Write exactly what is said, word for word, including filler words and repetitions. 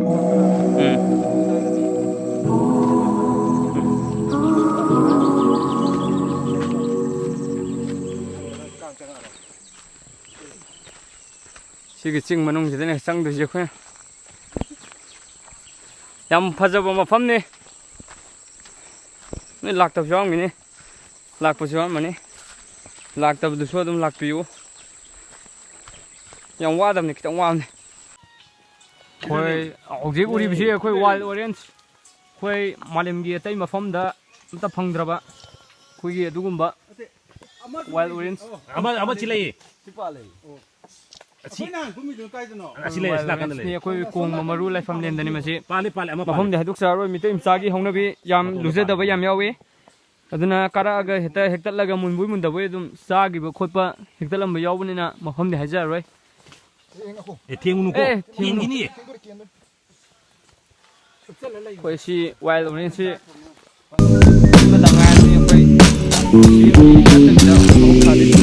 ꯎꯝ꯫ ꯁꯤꯒꯤ ꯆꯤꯡ ꯃꯅꯨꯡꯁꯤꯗꯅꯦ ꯆꯪꯗꯣꯏꯁꯦ ꯑꯩꯈꯣꯏꯅ꯫ ꯌꯥꯝ ꯐꯖꯕ ꯃꯐꯝꯅꯤ꯫ ꯅꯣꯏ ꯂꯥꯛꯇꯕꯁꯨ ꯌꯥꯎꯔꯝꯒꯅꯤ, ꯂꯥꯛꯄꯁꯨ ꯌꯥꯎꯔꯝꯃꯅꯤ꯫ ꯂꯥꯛꯇꯕꯗꯨꯁꯨ ꯑꯗꯨꯝ ꯂꯥꯛꯄꯤꯌꯨ꯫ ꯌꯥꯝ ꯋꯥꯗꯕꯅꯤ, ꯈꯤꯇꯪ ꯋꯥꯕꯅꯤ꯫ ꯑꯩꯈꯣꯏ ꯍꯧꯖꯤꯛ ꯎꯔꯤꯕꯁꯤ ꯑꯩꯈꯣꯏ wild orange꯫ ꯑꯩꯈꯣꯏ ꯃꯥꯂꯦꯝꯒꯤ ꯑꯇꯩ ꯃꯐꯝꯗ ꯑꯝꯇ ꯐꯪꯗ꯭ꯔꯕ ꯑꯩꯈꯣꯏꯒꯤ ꯑꯗꯨꯒꯨꯝꯕ wild orange꯫ ꯑꯃ, ꯑꯃ ꯁꯤ ꯂꯩꯌꯦ꯫ ꯑꯁꯤ, ꯑꯩꯈꯣꯏ ꯅꯍꯥꯟ ꯀꯨꯝꯃꯤꯗꯨꯅ ꯀꯥꯏꯗꯅꯣ? ꯑꯁꯤ ꯂꯩ, ꯑꯁꯤ ꯅꯥꯀꯟꯗ ꯂꯩ꯫ ꯑꯩꯈꯣꯏ ꯀꯣꯡꯕ ꯃꯔꯨ ꯂꯩꯐꯝ ꯂꯦꯟꯗꯅꯤ ꯃꯁꯤ꯫ ꯄꯥꯜꯂꯤ, ꯄꯥꯜꯂꯤ, ꯑꯃ ꯄꯥꯜꯂꯤ꯫ ꯃꯐꯝꯗꯤ ꯍꯥꯏꯗꯣꯛꯆꯔꯔꯣꯏ, ꯃꯤꯇꯩ ꯃꯆꯥꯒꯤ ꯍꯧꯅꯕꯤ ꯌꯥꯝ ꯃꯇꯣꯟꯗ ꯂꯨꯖꯗꯕ ꯄꯥꯜꯂꯤ꯫ ꯌꯥꯝ ꯌꯥꯎꯏ꯫ ꯑꯗꯨꯅ ꯀꯥꯔꯛꯑꯒ ꯍꯦꯛꯇ ꯍꯦꯛꯇꯠꯂꯒ ꯃꯨꯟꯕꯣꯏ ꯃꯨꯟꯗꯕꯣꯏ ꯑꯗꯨꯝ ꯆꯥꯈꯤꯕ ꯈꯣꯠꯄ ꯍꯦꯛꯇꯠꯂꯝꯕ ꯌꯥꯎꯕꯅꯤꯅ ꯃꯐꯝꯗꯤ ꯍꯥꯏꯖꯔꯔꯣꯏ꯫ ꯑꯦ, ꯊꯦꯡꯉꯨꯅꯨꯀꯣ꯫ ꯑꯦ, ꯊꯦꯡꯉꯨꯅꯨ꯫ ꯀꯦꯟꯈꯤꯅꯤ꯫ ꯑꯩꯈꯣꯏ ꯁꯤ wild orange ꯁꯤ ꯁꯤꯃꯇ ꯉꯥꯏꯔꯕꯅꯤ ꯑꯩꯈꯣꯏ ꯁꯤ ꯅꯠꯇꯕꯤꯗ ꯑꯃꯨꯛ ꯊꯥꯗꯦ꯫